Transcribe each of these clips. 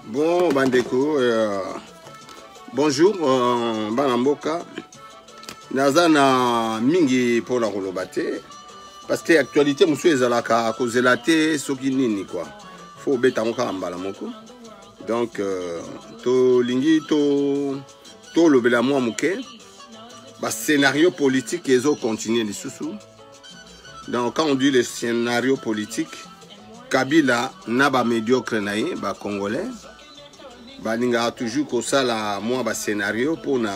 Bon bandeko, bonjour bana mboka. Naza na mingi mpona koloba te parce que actualité mosusu ezalaka kozela te soki nini quoi. Faut obeta yango kaka mbala moko. Donc tolingi to tolobela mwa moke ba scénario politique ezo continuer lisusu. Donc quand on dit le scénario politique, Kabila na ba médiocre na ye ba congolais balingaka toujours kosala mwa ba scénario mpona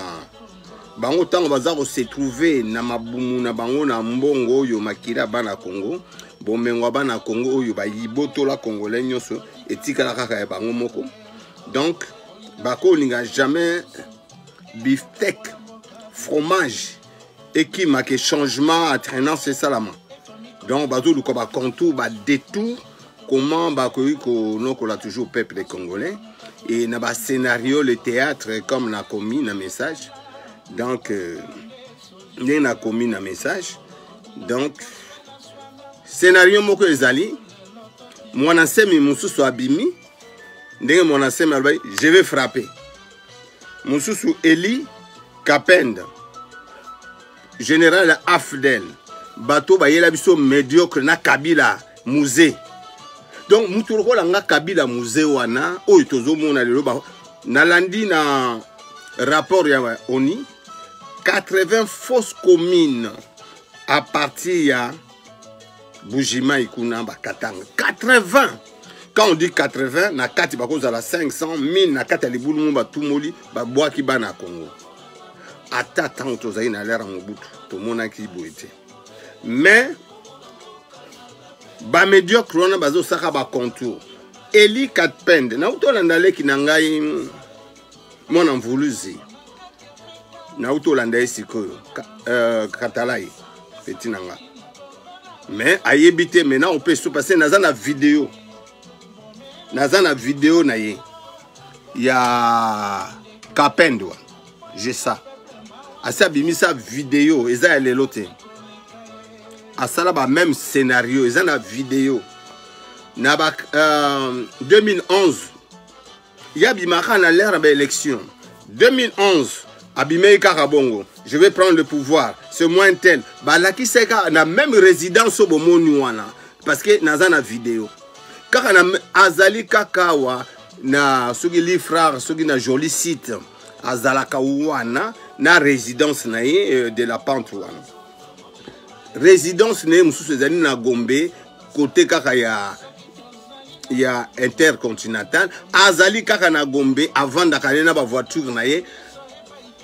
bango ntango baza kose trouver na mabumu na bango na mbongo oyo makila bana Congo, bomengo ya bana Congo oyo bayibotola congolais nyonso etikala kaka ya bango moko. Donc bakolinga jamais bifteck fromage ekimaka changement attrainance esalama. Donc bazoluka ba contour ba détour comment bakoki konokola toujours peuple congolais et na ba scénario le théâtre comme nakomi na message. Donc ndenge nakomi na message, donc scénario moko ezali mwana nsemi mosusu abimi ndenge mwana nsemi alobaki je vais frapper mosusu Eli Kapend général Afdel bato bayela biso médiocre na Kabila Mzee. Donc mutu lokola nga Kabila Mzee wana oyo tozomona lelo ba nalandi na rapport ya ONU 80 fausses communes à partir ya Mbujimayi kuna bakatanga 80. Quand on dit 80 na kati bakozala 500 1000 na kati ya libulu mo batumoli babwaki bana ya Congo. Ata ntango tozali na l'ère ya Mobutu tomonaki boye te, mais bamédiocre wana bazosaka bacontour. Eli Katpende nauti olanda leki na ngai mwana mvuluzi, nauti olanda ye sikoyo katalai peti na nga, mais ayebi te. Maintenant opeso parce que naza na video, naza na video na ye ya Kapendwa, j'ai ça. Asi abimisa video eza ya lelo te, asala ba même scénario eza na video na ba 2011 ya bimaka na l'ère ya baélection 2011 abimei kaka bongo je vais prendre le pouvoir, c'est moins tel balakisaki kaka na même résidence oyo bomoni wana parce que naza na video kaka na azali kaka awa na soki lifrare soki na joli site azalaka wana na résidence na ye de la pente wana résidence na ye mosusu ezali na Gombe kote kaka ya intercontinental azali kaka na Gombe avandaka ne na bavoiture na ye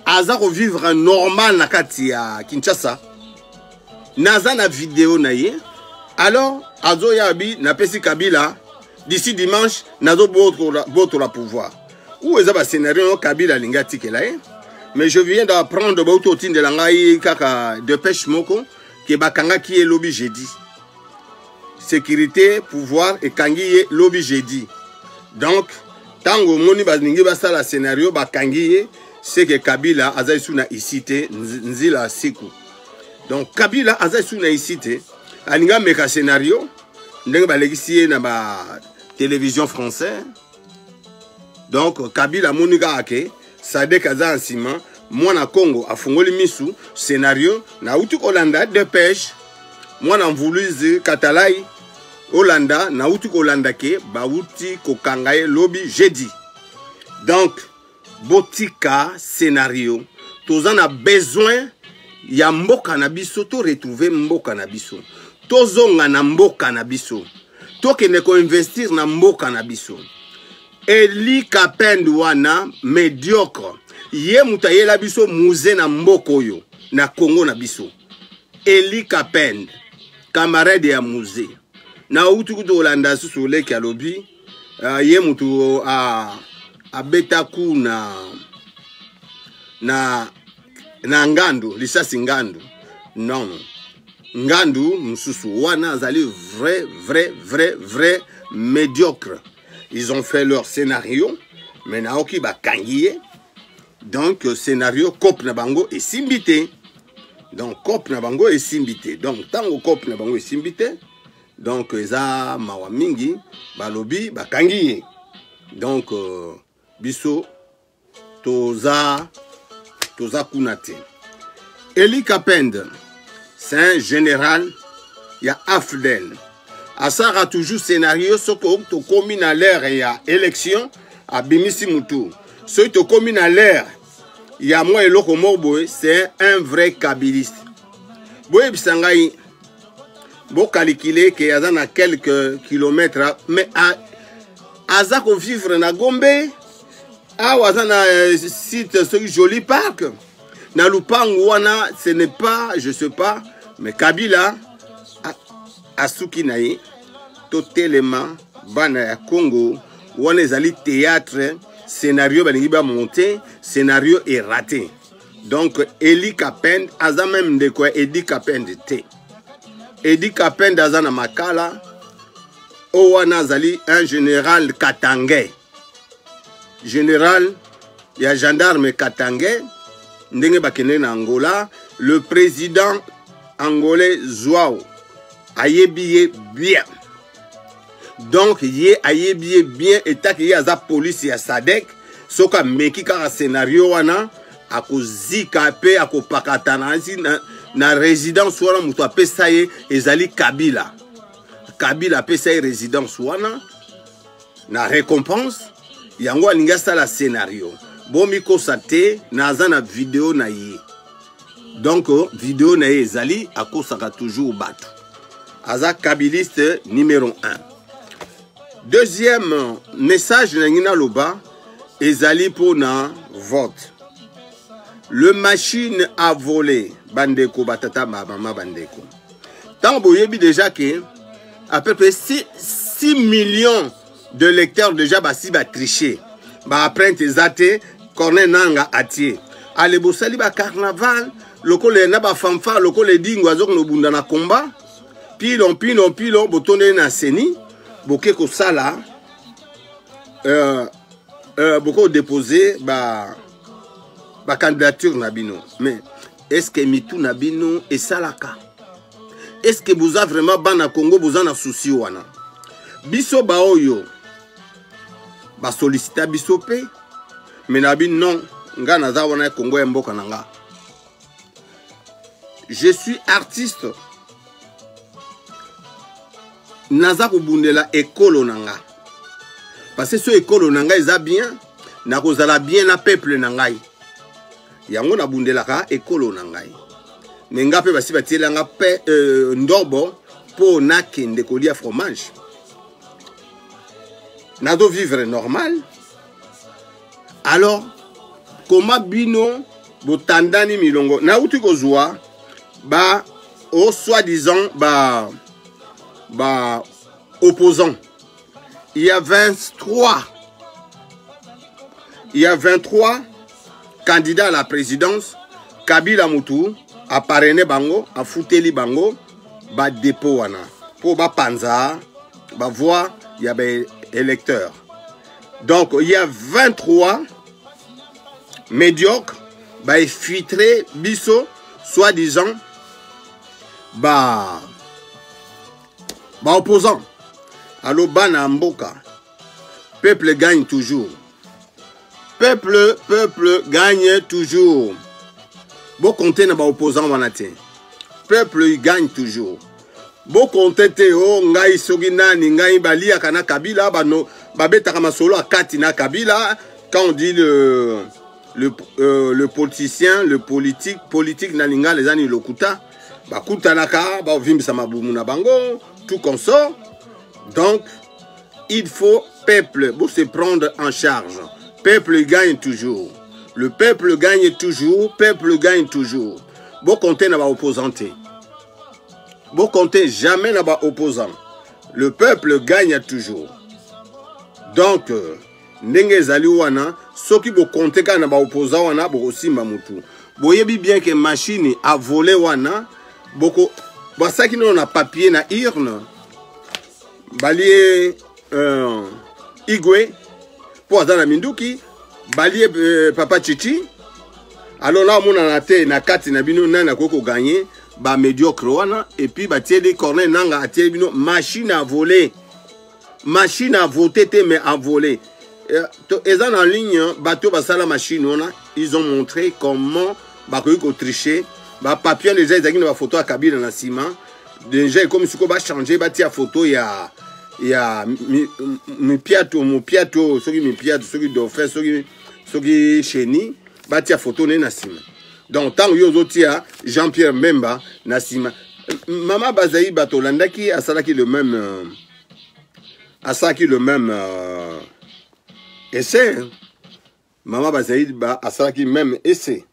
aza kovivre normal na kati ya Kinshasa. Naza na video na ye. Alors azoya bi napesi Kabila d'ici dimanche nazobotola pouvoir ou eza bascénario oyo Kabila alingi atikela ye. Mais je viens d'apprendre bauti otindela ngai kaka dépêche moko ke bakangaki ye lobi jeudi, sécurité pouvoir ekangi ye lobi jeudi. Donc ntango omoni balingi basala scénario bakangi ye, c'est que Kabila aza lisusu na isi te nzila siku. Donc Kabila aza lisusu na isi te, alingi ameka scénario ndenge balekisi ye na ba télévision français. Donc Kabila amoni kaka ke Sadek aza na nsima mwana Congo afungoli misu scénario nauti kolanda dépêche mwana mvuluzi Katalai olanda nauti kolanda ke bauti kokanga ye lobi jeudi. Donc botika scénario, toza na besoin ya mboka na biso, to retrouver mboka na biso, tozonga na mboka na biso, tokende koinvestir na mboka na biso. Eli Kapend wana médiocre ye moto ayela biso Mzee na mboka oyo na Congo na biso. Eli Kapend camarade ya Mzee nauti kutu kolanda susu leki alobi ye moto abeta ku na ngandu lisasi ngandu non ngandu mosusu wana azali vrai vrai vrai vrai médiocre. Ils ont fait leur scénario mais naoki bakangi ye. Donc scénario cope na bango esimbi te, donc cope na bango esimbi te. Donc ntango cope na bango esimbi te, donc eza mawa mingi balobi bakangi ye. Donc biso toza toza kuna te. Eli Kapend, c'est un général ya AFDEL, asalaka toujours scénario. Soki tokomi na l'heure ya élection, abimisi mutu. Soki tokomi na l'heure ya mwa eloko moko boye, c'est un vrai kabiliste. Boyebisa ngai, bokalikile ke aza na quelques kilomètres, mais aza kovivre na Gombe awa, aza na site soki Joli Park na lupangu wana. Ce n'est pas, je sais pas, mais Kabila asuki na ye. Totelema, bana ya Congo. Wana ezali théâtre, scénario balingi bamonte, scénario eraté. Donc Eli Kapend aza même ndeko ya Edi Kapend te. Edi Kapend aza na Makala. Oyo wana azali un général katangais, général ya gendarme katangais. Ndenge bakende na Angola, le président angolais João ayebi ye bien. Donc ye ayebi ye bien etaki ye aza polisi ya SADC. Soki ameki kaka scénario wana, akozika mpe akopakata na résidence wana. Moto apesa ye ezali Kabila. Kabila apesa ye résidence wana na récompense. Yango alingi asala scénario. Bomikosa te, naza na video na ye. Donc video na ye ezali, akosaka toujours bato, aza kabiliste numéro 1. Deuxième message nangi naloba ezali mpona vote, le machine à voler. Bandeko, batata, bamama, bandeko, ntango boyebi déjà ke à peu près 6 millions de lecteurs déjà basi batriche, baempreinte eza te, Corneille Nanga atie ale, bosali bacarnaval lokola na bafanfare, lokola Edingo azokende obunda na komba pilon pilon pilon. Botondeli na CENI, boke kosala boke kodepose bacandidature ba na bino. Mais est ce que mitu na bino esalaka? Est ce que boza vraiment bana Congo? Boza na souci wana? Biso baoyo basolicita biso mpe, me na bi non, nga naza wana, Congo ya mboka na nga. Je suis artiste, naza kobundela ekolo na nga, parce que so ekolo na ngai eza bien, nakozala bien na peuple na ngai. Yango nabundelaka ekolo na ngai. Me nga mpe basi batielanga mpe ndobo mpo nakende kolia fromage, nazo vivre normal. Alors koma bino botandani milongo, nauti kozwa ba o soi-disant ba opposant. Il y a 23, il y a 23 candidats à la présidence. Kabila mutu aparraine bango, afuteli bango badépôt wana mpo bapanza bavoix ya baélecteur. Donc il y a 23 médiocres bainfiltré biso, soi-disant ba baopposant. Alo bana mboka, peuple gagne toujours, peuple, peuple gagne toujours. Bokonte na baopposant wana te, peuple gagne toujours. Bokonte te o ngai soki nani, ngai baliaka na Kabila, bano babetaka masolo akati na Kabila. Quand on dit le politicien, le politique, politique na lingala eza nini? Lokuta. Bakutanaka, baovimbisa mabumu na bango, tout consort. Donc il faut peuple pour se prendre en charge. Peuple gagne toujours, le peuple gagne toujours, peuple gagne toujours. Bokonte na baopposant te, bokonte jamais na baopposant. Le peuple gagne toujours. Donc ndenge ezali wana, soki bokonte kaka na baopposant wana, bokosimba motu. Boyebi bien ke machine à voler wana, boko basalaki nano na papier na urne, balie Igwe mpo aza na minduki, balie papa Chichi. Alors na omonana te na kati na bino nani akoki koganye bamédiocre wana. Et puis batieli Corneille Nanga, atieli bino machine à voler, machine à voter te, mais à voler. Eza na ligne, bato basala machine wana, ils ont montré comment bakoki kotriche. Bapapier deja ezalaki na bafoto ya Kabila na nsima. Deja ekomi sikoyo bachange, batia foto ya mipiato, mopiato, soki mipiato, soki dauphin, soki cheni, batia foto ne na nsima. Donc ntango yo ozotia Jean Pierre Mbemba na nsima, mama bazali bato olandaki, asalaki le même asalaki le même essai. Mama bazali ba asalaki même essai.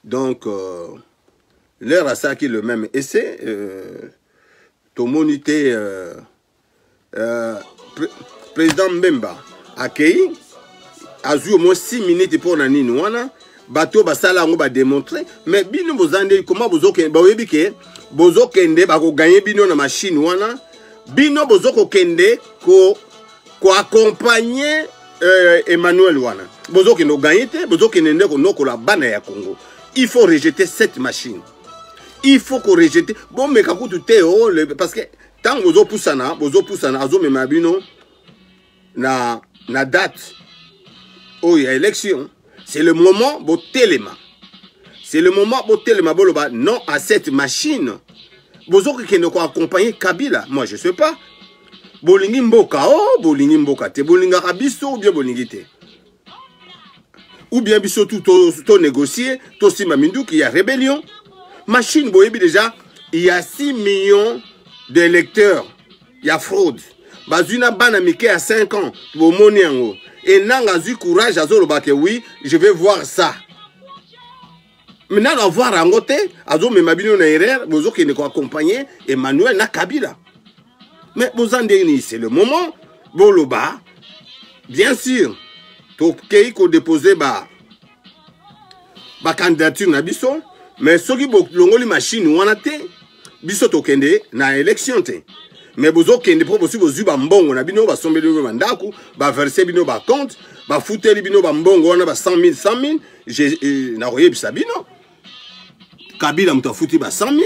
Donc l'heure asalaki le même essai, tomoni te président Mbemba akei, azwi au moins 6 minutes. Mpo na nini wana bato basala yango, badémontre? Mais bino boza nde koma bozokende, baoyebi ke bozokende, bakoganye bino na machine wana. Bino bozokokende koaccompagne Emmanuel wana, bozokende oganye te, bozokende nde konokola bana ya Congo. Il faut rejeter cette machine, il faut korejeter. Bomeka kutu te o, parce que ntango bozopusana, bozopusana, azomema bino na date oyo ya élection. C'est le moment botelema, c'est le moment botelema, boloba non à cette machine. Bozokokende koaccompagner Kabila, moi je sais pas, bolingi mboka o bolingi mboka te, bolingaka biso ou bien bolingi te, ou bien biso tu to négocier, tosimba minduki ya rébellion. Machine boyebi déjà, il y a 6 millions d'électeurs ya fraude, bazwi na bana mike ya 5 ans. Bomoni yango, enanga azwi courage, azoloba ke oui, je vais voir ça. Mais nano avoir yango te, azomema bino na erreur. Bozokende koaccompagne Emmanuel na Kabila, mais boza ndenge nini? C'est le moment boloba. Bien sûr, tokei kodépose ba bacandidature na biso, mais soki bolongoli machine wana te, biso tokende na élection te. Mais bozokende mpo bosi bozwi bambongo na bino, basombeli bino bandako, baverse bino bacompte, bafuteli bino bambongo wana ba 100 000, 100 000. Nakoyebisa bino, Kabila moto afuti ba 100 000.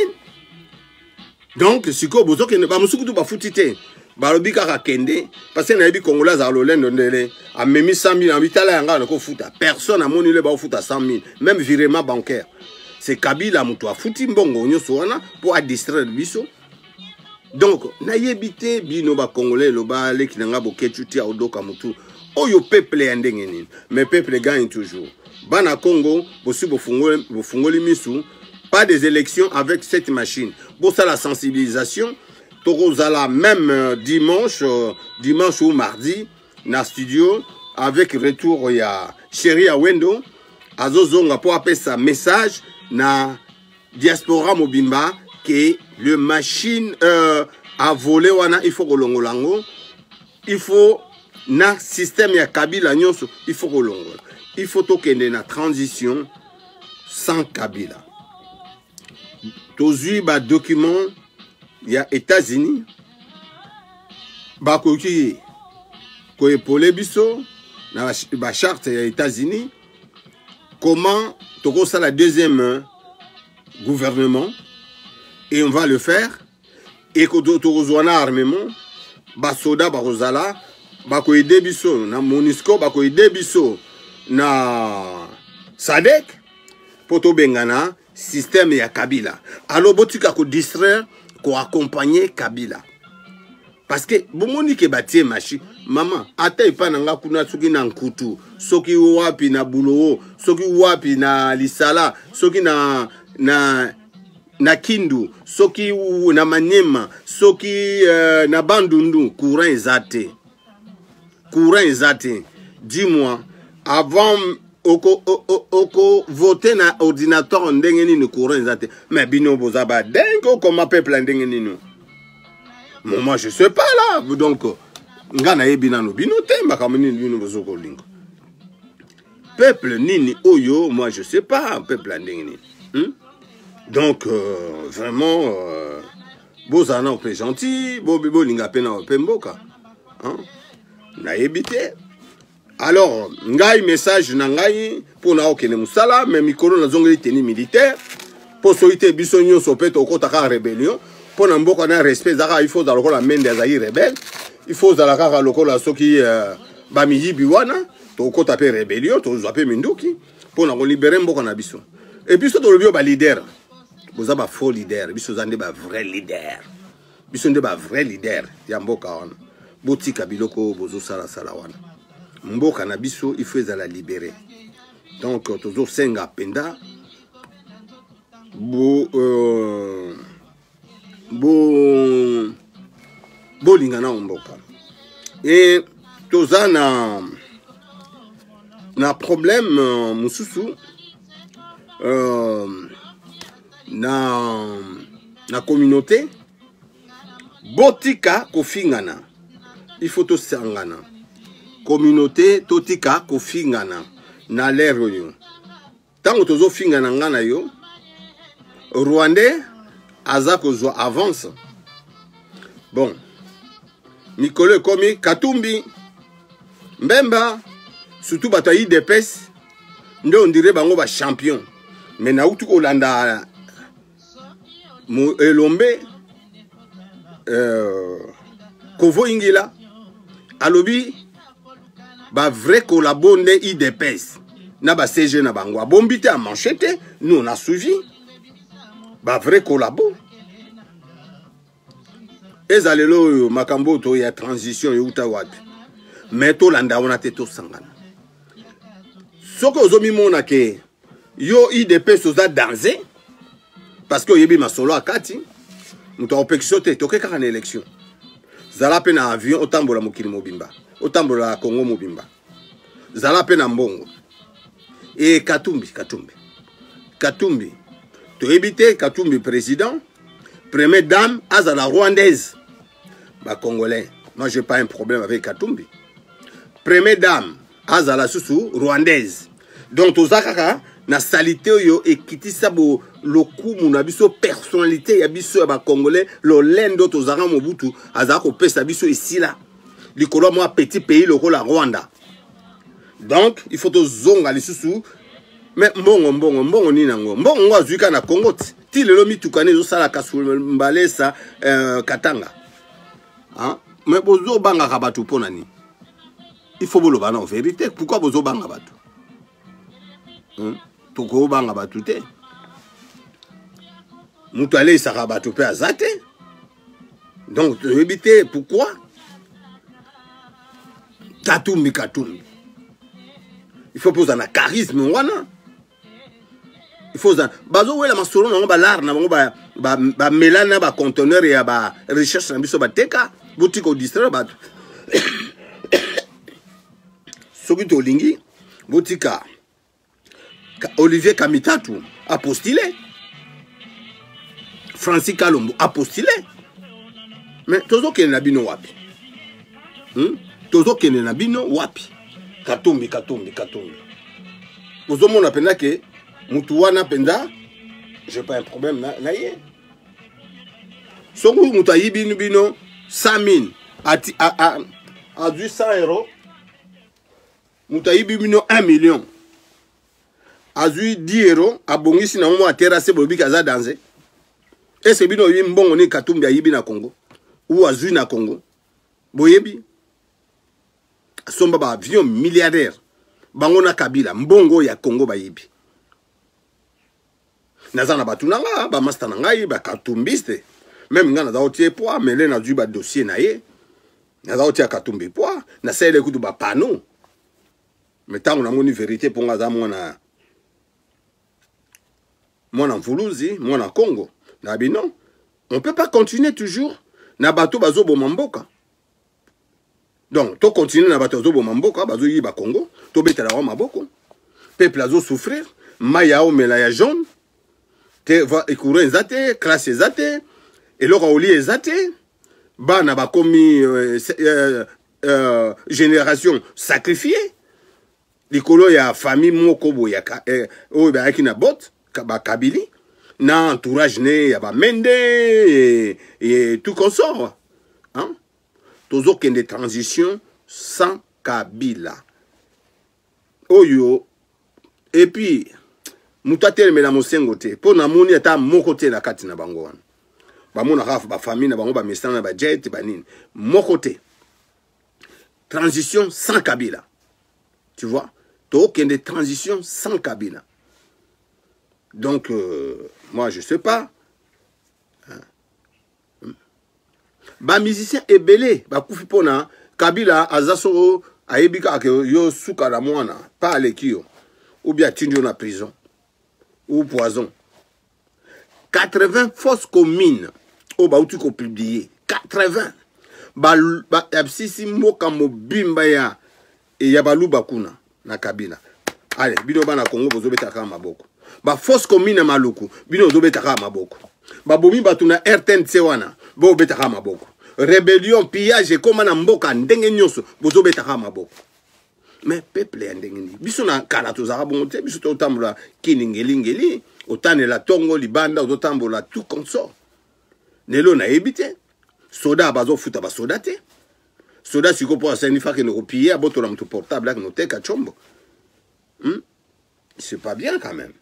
Donc sikoyo bozokende, bamosusu kutu bafuti te, balobi kaka kende, parce que nayebi Congolais azala lolendo ndele, amemi 100 000, abi tala yanga nakofuta. Personne amoni le baofuta 100 000, même virement bancaire. C'est Kabila moto afuti mbongo nyonso wana mpo adistraire biso. Donc nayebi te, bino bacongolais, eloba leki na nga Boketu ti aodoka motu oyo, peuple ya ndenge nini? Mais peuple gagne toujours. Bana Congo, bosi bofungoli misu, pas des élections avec cette machine. Bosala sensibilisation. Tokozala même dimanche ou mardi na studio avec retour ya Chéri ya Wendo, azozonga mpo apesa message na diaspora mobimba ke le machine à voler wana, il faut kolongola yango. Il faut na système ya Kabila nyonso, il faut kolongola. Il faut tokende na transition sans Kabila. Tozwi badocument ya États-Unis, bakoki koepole biso na bacharte ya États-Unis comment tokosala deuxième gouvernement, et on va le faire. Et tokozwa na armement, basoda bakozala, bakoaider biso na MONUSCO, bakoaider biso na SADC mpo tobengana système ya Kabila. Alors botika kodistraire, koaccompagne Kabila, parce que bomoni ke batie machine. Mama, ata epai na nga kuna, soki na Nkutu, soki wapi na Buloo, soki wapi na Lisala, soki na Kindu, soki na Maniema, soki na Bandundu, courant eza te, courant eza te. Dis-moi, avant oko, oko, oko vote na ordinateur ndenge nini? Courant eza te. Mais bino boza badenge, okoma peuple ya ndenge nini? Moi je sais pas là. Donc nga nayebi nano bino te, makambo nini bino bozokolinga, peuple nini oyo? Moi je sais pas, peuple ya ndenge nini, Donc vraiment, bozala na mpe gentil, bolinga mpe na mpe mboka, hein? Nayebi te. Alors ngai, message na ngai mpona okende mosala, mais mikolo nazongeli tenue militaire, mpo soki te, biso nyonso mpe tokɔta kaka rébellion mpo na mboka. Na respect eza kaka, il faut ozala lokola Mende azali rebelle, il faut ozala kaka lokola soki Bamiyibi wana, tokota mpe rébellion, tozwa mpe minduki mpo na kolibere mboka na biso. Et biso tolobi oyo baleader, boza ba faux leader, biso oza nde ba vrai leader, biso nde ba vrai leader ya mboka wana. Botika biloko oyo bozosalasala wana. Mboka na biso il faut ezala libéré. Donc tozosenga mpenza bo bo bolinga na mboka. E toza na problème mosusu na communauté. Botika kofingana, il faut tosangana communauté, totika kofingana na l'heure oyo. Ntango tozofingana nga na yo, Rwandais aza kozwa avance. Bon, mikolo ekomi Katumbi, Mbemba, surtout bato ya UDPS nde ondire bango bachampion. Me nauti kolanda elombe Kovo Ingila, alobi bavrai collabo nde UDPS na ba CG na bango. Abombi te, amanche te, nous on a suivi. Bavrai collabo eza lelo oyo. Makambo oyo to ya transition euta wapi? Me tolanda wana te, tosangana. Soki ozomimona ke yo UDPS oza danger parce que oyebi masolo ya kati, moto akopekisa yo te. Toke kaka na élection, zala mpe na avion, otambola mokili mobimba, otambola Congo mobimba, zala mpe na mbongo. E Katumbi, Katumbi, Katumbi, toyebi te. Katumbi président, première dame azala rwandaise. Bacongolais, moi j'ai pas un problème avec Katumbi. Première dame azala susu rwandaise, donc toza kaka na saleté oyo ekitisa bo lokumu na biso, personnalité ya biso ya bacongolais. Lolendo tozalaka, Mobutu azala kopesa biso, esila likolo ya mwa petit pays lokola Rwanda. Donc il faut tozonga lisusu. Me mbongo, mbongo, mbongo nini yango? Mbongo ngo azwi kaka na Congo ti ti lelo mituka ne ezosalaka Mbalesa, Katanga, hein? Me bozobangaka bato mpo na nini? Il faut boloba na vérité. Pourquoi bozobanga bato, Tokobanga bato te. Moto aleisaka bato mpe aza te. Donc toyebi te pourquoi Katumbi, Katumbi. Il faut mpo ozala na charisme wana, il faut ozala. Bazowela masolo nango, balare na bango, bamela na baconteneur ya barecherche na biso bateka. Botika kodistraire bato. Soki tolingi, botika Olivier Kamitatu apostule, Francis Kalombo apostule. Mais tozokende na bino wapi, Tozokende na bino wapi? Katumbi, Katumbi, Katumbi, ozomona mpenza ke mutu wana mpenza, j'ai pas un problème na ye. Soki moto ayibi bino 100 000, ati azwi 100 euro. Moto ayibi bino 1 million, azwi 10 euro, abongisi nango mwa terrasse, bolobiki aza danger. Ese bino oyebi mbongo nini Katumbi ayibi na Congo ou azwi na Congo? Boyebi? Asomba baavion milliardaire, bango na Kabila, mbongo ya Congo bayibi. Naza na bato na nga, bamaster na ngai bakatumbiste. Même ngai naza kotia poids mele, nazwi badossier na ye, naza kotia Katumbi poids, nasaleli kutu bapano. Me ntango namoni vérité, mpo nga aza mwana mvuluzi, mwana Congo na bino, on peut pas continuer toujours na bato bazoboma mboka. Donc tocontinue na bato bazoboma mboka, bazoyiba Congo, tobetela bango maboko? Peuple azosouffrir, mai ya omela ya jaune te, courant eza te, classe eza te, eloko ya kolia eza te, bana bakomi génération sacrifiée likolo ya famille moko boye oyo bayaki na bote, bakabili na entourage ne ya bamende et tout consort, hein? Tozokende transition sans Kabila oyo. Et puis moto atelemela mosengo te, mpo namoni ata moko te na kati na bango wana. Bamonaka bafamille na bango, bamesana na bajet, banini, moko te. Transition sans Kabila. Tu vois? Tokende transition sans Kabila. Donc, moi, je sais pas. Hein? Ba musicien ebele bakufi mpona Kabila aza soko ayebi kaka ke yo suka na mwana pa aleki yo ou bien atindi yo na prison ou poison. 80 fausses communes oyo bauti kopublie 80 babsisi mboka mobimba ya baluba kuna na Kabila. Ale bino bana Congo bozobeta kaka maboko. Ba fausse commune ya Maluku bino bozobeta kaka maboko. Babomi bato na RTNC wana bobeta kaka maboko. Rébellion, pillage ekoma na mboka ndenge nyonso bozobeta kaka maboko. Mais peuple ya ndenge nini? Biso na kala tozalaka bongo te. Biso totambola kini ngelingeli, otanela tongo libanda, ozotambola tout consort. Lelo nayebi te. Soda bazofuta basoda te. Soda sikoyo mpo asali fakende kopille, abotola moto portable, akende koteka tshombo. C'est pas bien quand même.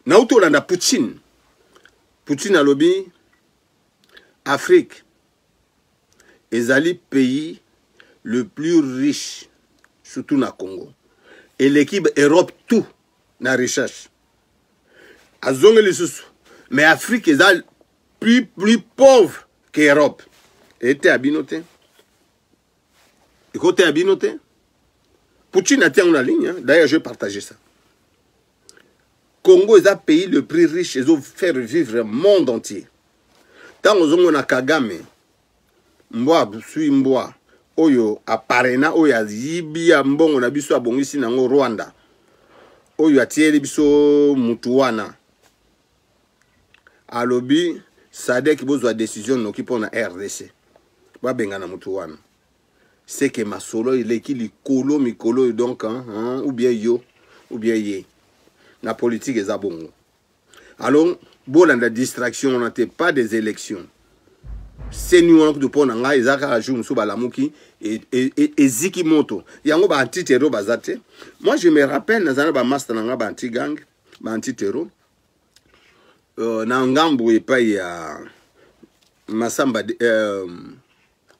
Nauti olanda Poutine. Poutine alobi Afrique ezali pays le plus riche, surtout na Congo. Eleki Europe tout na recherche. Azongi lisusu. Mais Afrique eza plus pauvre que Europe. Ete ya bino te. Ekote ya bino te. Poutine atia yango na ligne. Hein? D'ailleurs, je vais partager ça. Congo est un pays le plus riche et faire vivre le monde entier. Tant ozongo na Kagame, mbwa sui mbwa oyo aparena oyo ayibi ya mbongo na biso abongisi nango Rwanda, oyo atieli biso mutu wana, alobi SADC bozwa décision noki mpona RDC babengana mutu wana. C'est que masolo eleki likolo mikolo, donc hein, hein, ou bien yo ou bien ye na politique eza bongo. Alors bolanda distraction wana te, pas des élections. Seni wana kutu mpo na ngai eza kaka jour mosusu balamuki eziki moto yango ba anti-terro baza te. Moi je me rappelle nazala na bamaster na ngai ba anti-gang, ba anti-terro na ngambu epai ya Masamba,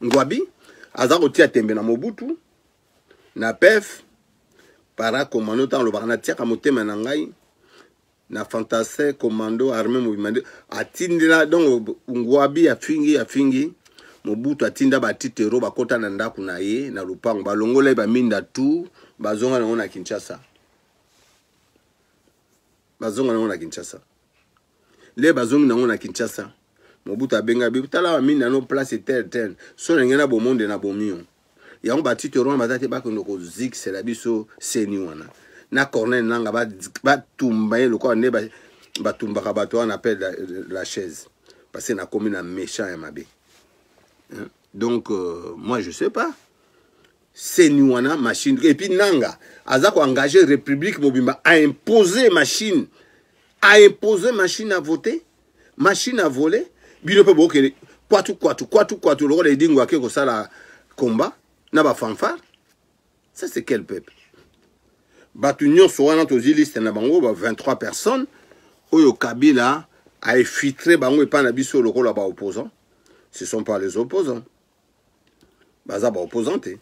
Ngwabi aza kotia tembe na Mobutu na PEF para commando. Ntango alobaka natiaka motema na ngai na fantassin commando armée mobimba nde atindela. Donc Ngwabi afingi Mobutu, atinda batitero bakota na ndako na ye na lupango, balongola ye baminda tu, bazonga nango na Kinshasa, bazonga nango na Kinshasa. Le bazongi nango na Kinshasa, Mobutu abenga bi tala baminda no place tel tel so ndenge na bomonde na bomio yango. Batitero wana baza te, bakende kozikisela biso seni wana na Corneille Nanga, batumba ye lokola nde batumbaka bato wana pe la chaise, parce que nakomi na méchant ya mabe. Donc moi je sais pas seni wana machine. Et puis Nanga aza koengage république mobimba, a imposer machine, a imposer machine à voter, machine à voler. Bino mpe bokende kwatu kwatu kwatu kwatu lokola edingo ake kosala combat na bafanfare. Ça c'est quel peuple? Bato nyonso wana tozwi liste na bango ba 23 personnes oyo Kabila a infiltré bango epai na biso lokola baopposant. Ce sont pas les opposants, baza baopposant te,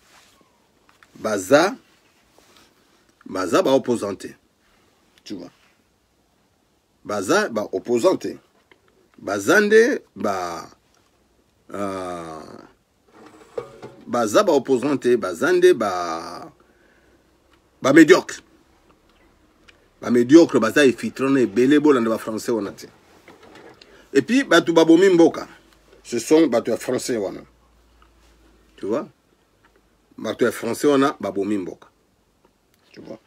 baza baopposant te, tu vois, baza baopposant te, baza nde ba baza baopposant te, baza nde ba bamédiocre, bamédiocre baza infiltré na ebele. Bolanda bafrançais wana te. Et puis bato babomi mboka, ce sont bato ya français wana, tu vois, bato ya français wana babomi mboka, tu vois,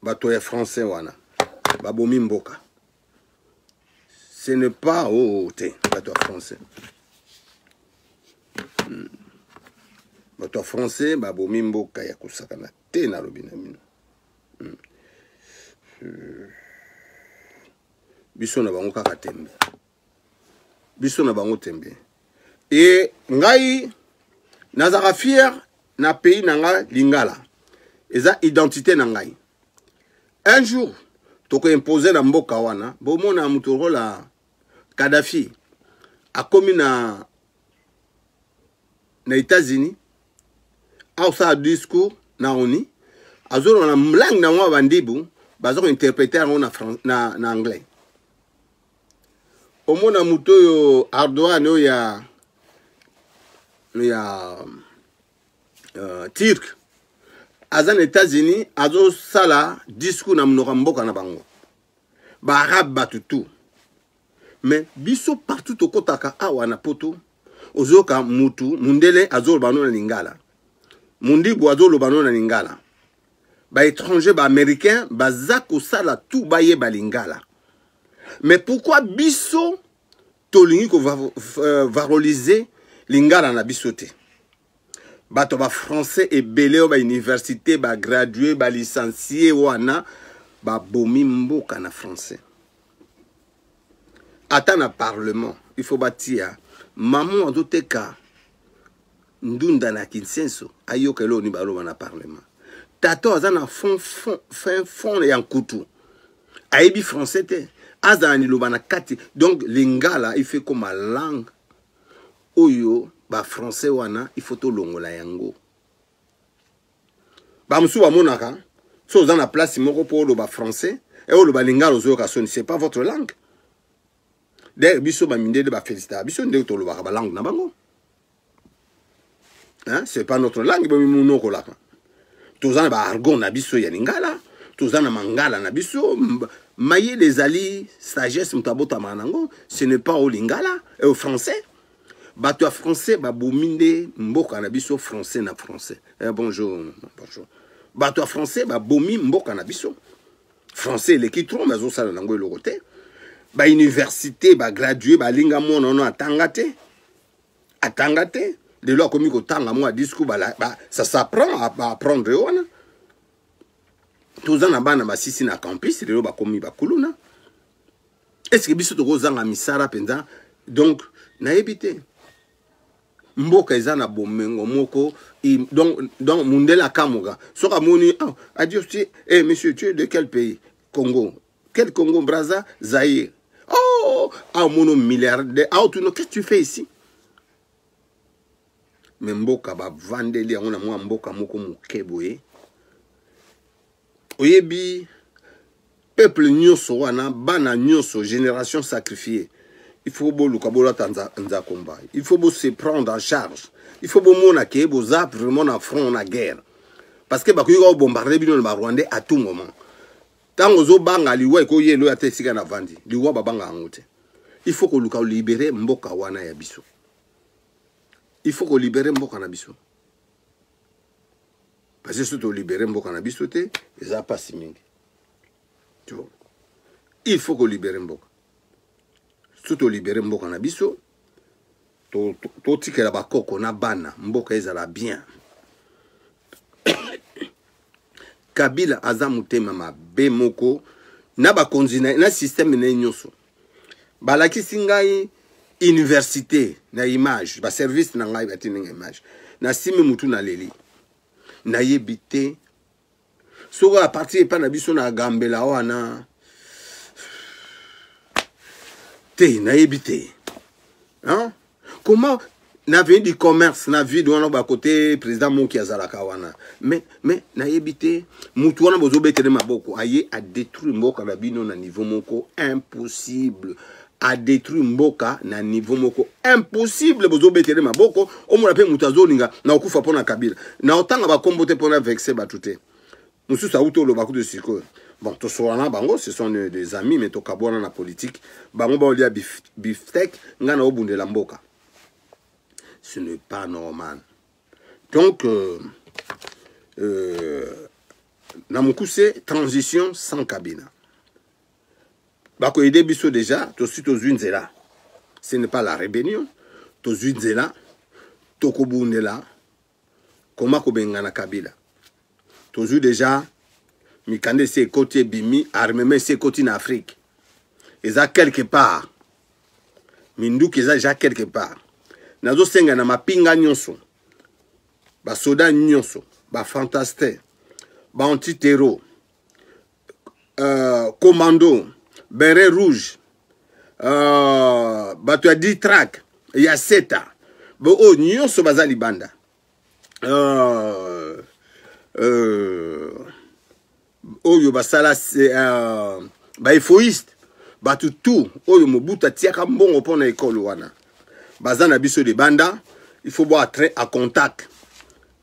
bato ya français wana babomi mboka. Ce n'est pas oh, te bato ya français, Bato ya français babomi mboka ya kosakana te, nalobi na bino. Biso na bango kaka tembe, biso na bango tembe. E ngai nazalaka fier na pays na ngai, lingala eza identité na ngai. Un jour tokoimpose na mboka wana. Bomona moto lokola Kadafi akomi na na États-Unis, aosala discours na ONU, azoloba na langue na yango ya bandibu, baza kointerprete yango na, na, na anglais. Omona moto oyo Ardoan oyo ya ya turc aza na États-Unis, azosala discours na monoko ya mboka na bango, baarabe, bato tout. Mais biso partout tokotaka awa na poto, ozoyoka mutu mundele azoloba no na lingala, mundibu azoloba no na lingala, baétranger, baaméricain baza kosala tout bayeba lingala. Mais pourquoi biso tolingi kovaloriser lingala na biso te? Bato bafrançais ebele oyo bauniversité, bagradue, balicencie wana, babomi mboka na français. Ata na parlement, il faut batia maman azoteka ndunda na Kinsenso ayoka eloko nini baloba na parlement. Tata aza na fond, fond, fin fond ya nkutu, ayebi français te, azala na liloba na kati. Donc lingala, il fait comme langue oyo bafrançais wana, il faut tolongola yango. Bamosusu bamonaka so oza na place moko mpo oloba français e oloba lingala, ozoyoka soni, c'est pas votre langue. D'ailleurs biso bamindele bafélicitaka biso ndenge tolobaka balangue na bango, hein? C'est pas notre langue. Bomimunokolaka, toza na baargon na biso ya lingala, toza na mangala na biso. Mayele ezali sagesse, moto abotamaka nango. Ce n'est pas au lingala et au français. Bato ya français babomi nde mboka na biso, français na français. Eh, bonjour, bonjour. Bato ya français babomi mboka na biso. Français eleki trop, mais azosala nango eloko te. Bauniversité, bagradue, balinga mwana ono atanga te, atanga te, lelo akomi kotanga mwa discours ba, ba, ça s'apprend à apprendre wana. Toza na bana basisi na campus, lelo bakomi bakuluna. Est-ce biso tokozanga misala mpenza? Donc nayebi te, mboka eza na bomengo moko. Donc mundele akamuka soki amoni: "Oh, adieu tu, eh, monsieur, tu es de quel pays?" "Congo." "Quel Congo?" "Braza, Zaïre." "Oh, amono milliardaire aotuno, qu'est-ce que tu fais ici?" Mais mboka bavandeli yango na mwa mboka moko moke boye. Oyebi, peuple nyonso wana, bana nyonso, génération sacrifiée. Il faut boluka bolata nzakomba, il faut bo se prendre en charge, il faut bomona ke boza vraiment na front na guerre, parce que bakoki kobombarde bino na barwandais à tout moment. Ntango ozobanga liwa ekoyela oyo, ata esika na vandi liwa babanga yango te. Il faut koluka kolibérer mboka wana ya biso, il faut kolibérer mboka na biso, parce que soki tolibérer mboka na biso te, eza mpasi mingi, tu vois. Il faut kolibérer mboka. Soki tolibérer mboka na biso, totikela bakoko na bana mboka ezala bien. Kabila aza motema mabe moko na bakonzi na, na système na ye nyonso. Balakisi ngai université na image, baservice na ngai batindi ngai image, nasimi mutu, naleli, nayebi te soki à partir epai na biso na gambela wana te, nayebi te, hein? Comment na avenue du Commerce na ville wana, bakote président moki azalaka wana, mais nayebi te, mutu wana bozobetele maboko, aye adétruire mboka na bino na niveau moko impossible, adétruire mboka na niveau moko impossible, bozobetele maboko. Omona mpe moto azolinga na kokufa mpo na Kabila. Na otanga bakombo te mpona vexer bato te. Mosusu auti oloba kutu sikoyo. Bon, tosola na bango, ce sont des amis, mais tokabwana na politique. Bango baolia bifteck, ngai na obundela mboka. Ce n'est pas normal. Donc na mokuse, transition sans Kabila, bakoyede biso déjà. Tosi tozwi nzela, ce n'est pas la rébellion, tozwi nzela, tokobundela koma kobengana Kabila. Tozwi déjà mikanda, esi ekoti, ebimi, armement esi ekoti na Afrique, eza quelque part, minduki eza déjà quelque part. Nazosenga na mapinga nyonso, basoda nyonso, bafantassins, baantiterro, commando, béret rouge, bato ya DITRAC, ya SETA, Bo oyo nyonso baza libanda. Euh, euh, oyo basala euh, baefoiste bato tout oyo Mobutu atiaka mbongo mpo na ekole wana baza na biso libanda, il faut boa train à contact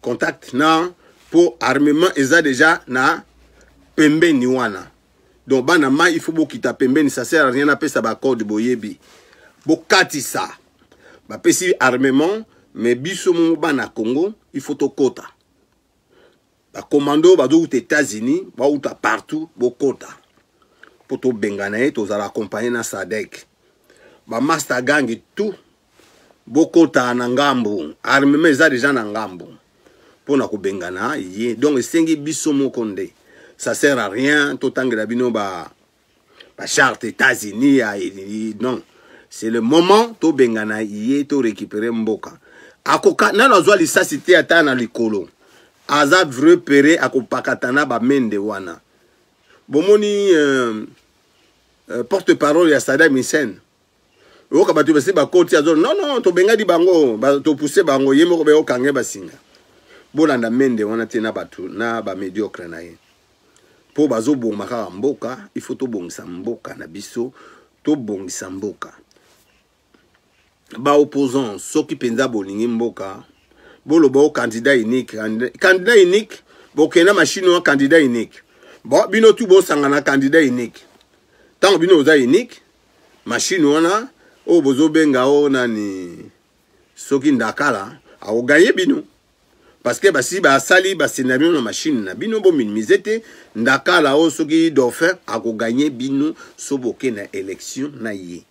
contact na mpo armement eza déjà na pembeni wana. Donc bana mai, il faut bokita pembeni, ça sert à rien napesa bacode, boyebi, bokatisa bapesi armement. Mais biso moko bana Congo, il faut tokota. Bacommando bazowuta États-Unis, bauta partout, bokota mpo tobengana ye. Tozala accompagné na SADC, bamaster gang tout, bokota na ngambu. Armement eza déjà na ngambu mpona kobengana ye. Donc esengi biso moko nde, ça sert à rien totangela bino ba bacharte États-Unis ya non. C'est le moment tobengana ye, to récupérer mboka. Akoka nano azwa lisasi te ata na likolo, aza vrai pere, akopakata na bamende wana. Bomoni porte-parole ya Saddam Hussein, oyoka bato basi bakoti, azo non non, tobengani bango, topousse bango, ye moko beokange basinga. Bolanda mende wana te na bato na bamédiocre na ye, mpo bazoboma kaka mboka. Il faut tobongisa mboka na biso, tobongisa mboka. Baopposant, soki mpenza bolingi mboka, boloba o candidat unique, candidat unique, bokenda machine wana, candidat unique. Bon, bino tu bosangana candidat unique. Ntango bino oza unique, machine wana oyo bozobenga o nani, soki ndakala akoganye bino, parce que basi basali bascénario na machine na bino. Bominimize te ndakala oyo, soki dauphin akoganye bino so boke na élection na ye.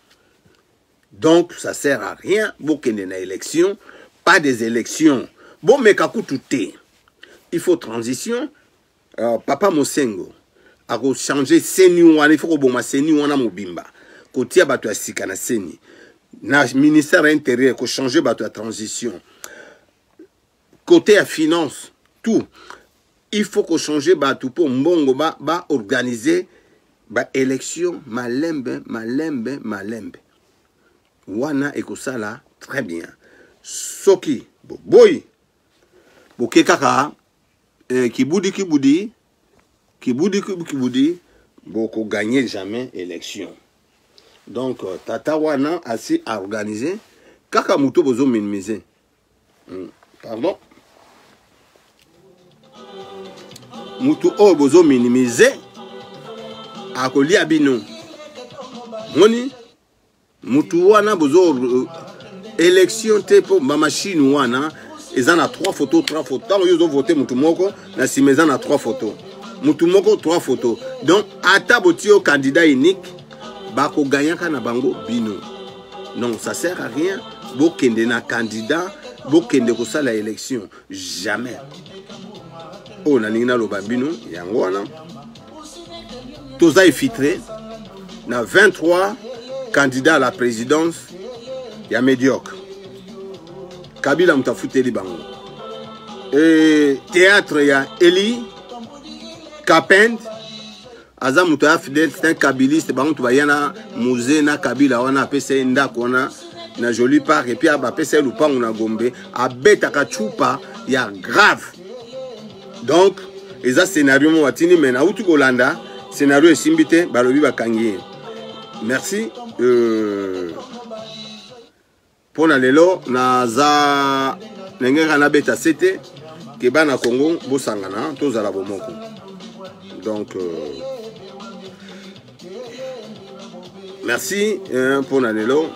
Donc ça sert à rien bokende na élection, pas des élections, bomeka kutu te. Il faut transition. Papa Mosengo akochange CENI wana, il faut koboma CENI wana mobimba, kotia bato ya sika na CENI, na ministère intérieur, kochange bato ya transition, côté ya finance, tout il faut kochange bato mpo mbongo baorganize ba baélection malembe malembe malembe. Wana ekosala très bien. Soki boboyi, boke kaka kibudi kibudi kibudi kibudi, bokoganye jamais élection. Donc tata wana asi aorganize kaka moto bozominimize. Pardon, mutu oyo bozominimize akolia bino. Moni mutu wana, bozo élection te, mpo bamachine wana eza na 3 photo, 3 photo. Ntango yo ozovote mutu moko, na nsima eza na 3 photo, mutu moko 3 photo. Donc ata botie yo candidat unique, bakoganyaka na bango bino. Non, ça sert à rien bokende na candidat, bokende kosala élection jamais. Oyo nalingi naloba bino yango wana, toza infiltré na 23 candidats à la présidence ya médiocre. Kabila moto afuteli bango e théâtre ya Eli Kapend, aza moto ya fidèle, c'est un kabiliste. Bango moto baya na musée na Kabila wana, apesa ye ndako wana na Joli Park, et puis bapesa ye lupango na Gombe, abetaka chupa ya grave. Donc eza scénario moko batindi, me nauti kolanda scénario esimbi te, balobi bakangi ye. Merci mpo na lelo. Naza ndenge kaka nabeta se te ke bana Congo bosangana, tozala bomoko. Donc merci mpo na lelo.